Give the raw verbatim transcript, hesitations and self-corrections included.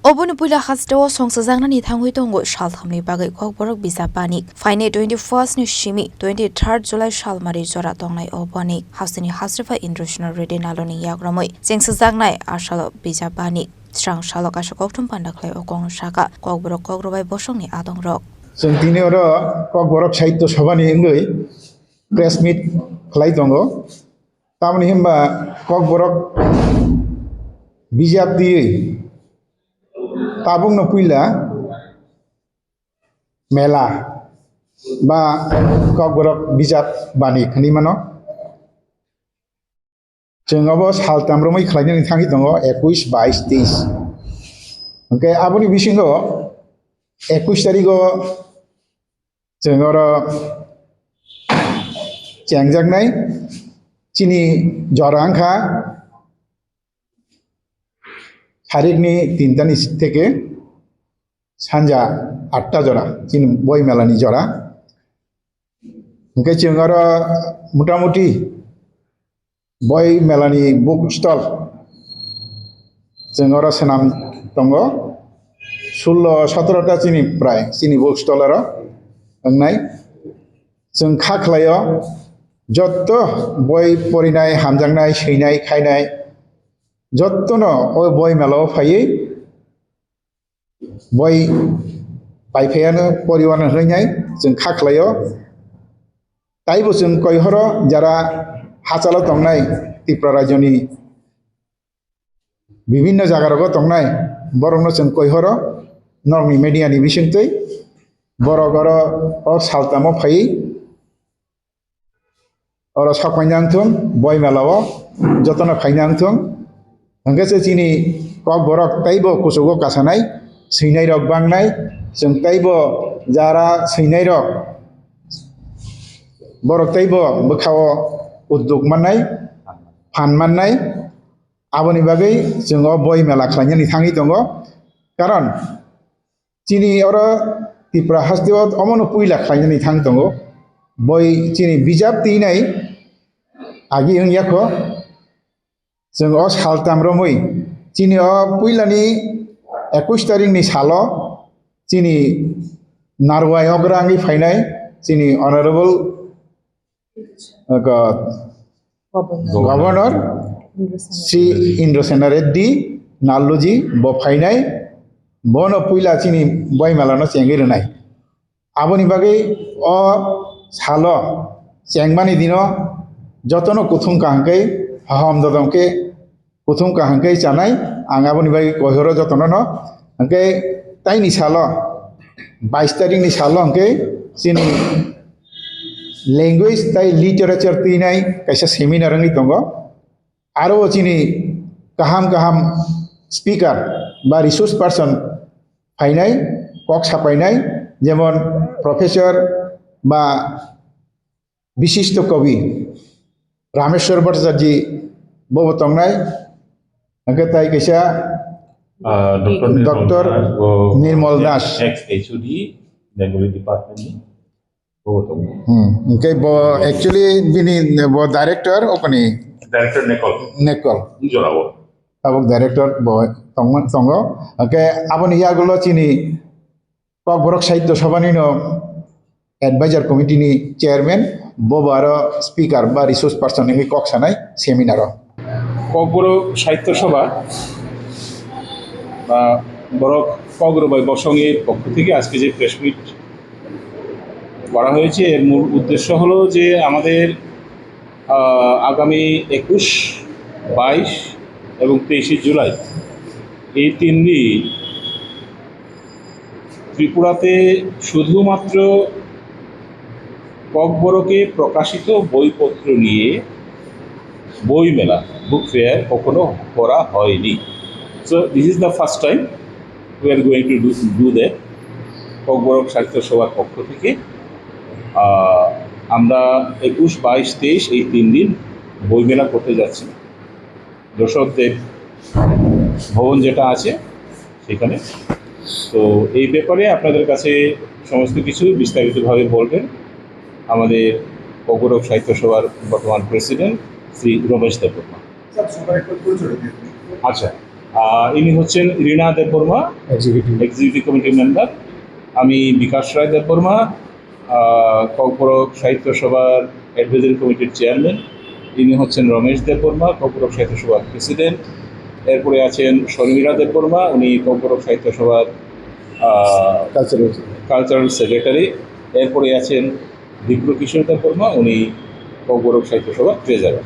Oboni puila hasteo songchajaknani thangwi tongo salthamni bagwi Kokborok bijap banik. Phainai twenty first ni simi twenty third July salmari jora tongnai o banik. Hasteni hasrifa Indrosinor Reddy Naloni yagromwi chengsajaknai asalo bijap banik. Srang salo kaisa kokthum panda khlai o kokno saka Kokborok Kokrwbai bosongni adongrok. Chwng tini oro Kokborok Sahitya Sabhani wngwi press meet khlai tongo. Tamoni hwnba Kokborok bijap twiwi tabukno puila mela ba Kokborok bijap banik hwnwi mano. Chwng obo saltam romwi khlainani thangwi tongo, ekush, bais, teis. Hwnkhe aboni bisingo ekush tarigo chwng oro chengjaknai chini jora wngkha sarikni tintani theke sanja atta jora, chini boi melani jora. Hwnkhe chwng oro motamuti boi melani book stall chwng oro swnam tongo, sullo sotoro ta chini prai chini book stall oro wngnai. Chwng kha khlaio, jotto boi porinai, hamjaknai, swinai, khainai, jottono o boi melao phaiwi boi paiphaiano poriwano hwnwi nai chwng kha khlaio. Taibo chwng koihoro jara hachalo tongnai, Tripura rajyoni bibinno jagarogo tongnai borokno chwng koihoro norokni media ni bisingtwi borok oro o saltamo phaiwi oro sok paina wngthung, boi melao jotono phaina wngthung. Hwnkhe se chini Kokborok teibo kuchugo kasanai, swinai rok bangnai, chwng teibo jara swinai rok borok teibo bwkhao udduk mannai, phan mannai. Aboni bagwi chwng o boi mela khlainani thangwi tongo. Karon chini oro Tripura hasteo omono puila khlainani thang tongo. Boi chini bijap twinai agi wngya kho. Chwng o saltam romwi chini o puilani ekush tarikni salo chini Narwai okra wngwi phainai chini Honorable, uh, Governor Sri Indrasena Reddy Nalluji bo phainai, bono puila chini boimalano chengwi rwnai. Aboni bagwi o salo chengmani dino jotono kuthum kaham khe, haham dodom khe kuthum kaham khe chanai. Ang aboni bagwi koihoro jotono no. Hwnkhe taini salo, bais tarikni salo hwnkhe chini language tai literature twinai kaisa seminar wngwi tongo. Aro o chini kaham kaham speaker ba resource person phainai, kok sapainai, jemon Professor ba bishisto kobi Rameshwar Bhattacharya bobo tongnai, hwnkhe tai kaisa Ah, Doctor Nirmal Doctor Das, bo Nirmal Das. Ex H O D, Bengali department ni. Bo tongo. Hmm, hwnkhe bo actually bini bo director okoni? Director Nekol. Nekol. Jorao. Tabuk director bo tongma-, tongo. Hwnkhe aboni yagulo chini Kokborok Sahitya Sabhani no advisor committee ni chairman, bo bo aro speaker ba resource person wngwi kok sanai seminar o. Kokborok Sahitya Sabha ba Borok Kokrwbai Bosong এর পক্ষ থেকে আজকে যে press meet করা হয়েছে, এর মূল উদ্দেশ্য হলো যে আমাদের, আহ, আগামী একুশ, বাইশ এবং তেইশে জুলাই এই তিন দিন ত্রিপুরাতে শুধুমাত্র ককবরকে প্রকাশিত বইপত্র নিয়ে বই মেলা, বুক ফেয়ার, কখনো করা হয়নি। So this is the first time we are going to do, do that. Kokborok সাহিত্য সভার পক্ষ থেকে, আহ, আমরা একুশ, বাইশ, তেইশ এই তিন দিন বই মেলা করতে যাচ্ছি। যশোর দেব ভবন যেটা আছে সেখানে। তো এই ব্যাপারে আপনাদের কাছে সমস্ত কিছু বিস্তারিতভাবে বলবেন আমাদের ককবরক সাহিত্য সভার বর্তমান প্রেসিডেন্ট শ্রী রমেশ দেববর্মা। স্যার, সবার একটু পরিচয় দিন। আচ্ছা, আহ, ইনি হচ্ছেন রিনা দেববর্মা, এক্সিকিউটিভ। এক্সিকিউটিভ কমিটির মেম্বার। আমি বিকাশ রায় দেববর্মা, আহ, ককবরক সাহিত্য সভার অ্যাডভাইজারি কমিটির চেয়ারম্যান। ইনি হচ্ছেন রমেশ দেববর্মা, ককবরক সাহিত্য সভার প্রেসিডেন্ট। এরপরে আছেন শর্মিলা দেববর্মা, উনি ককবরক সাহিত্য সভার, আহ, কালচারাল। Cultural secretary. এরপরে আছেন বিপ্র কিশোর দেববর্মা, উনি ককবরক সাহিত্য সভার ট্রেজারার।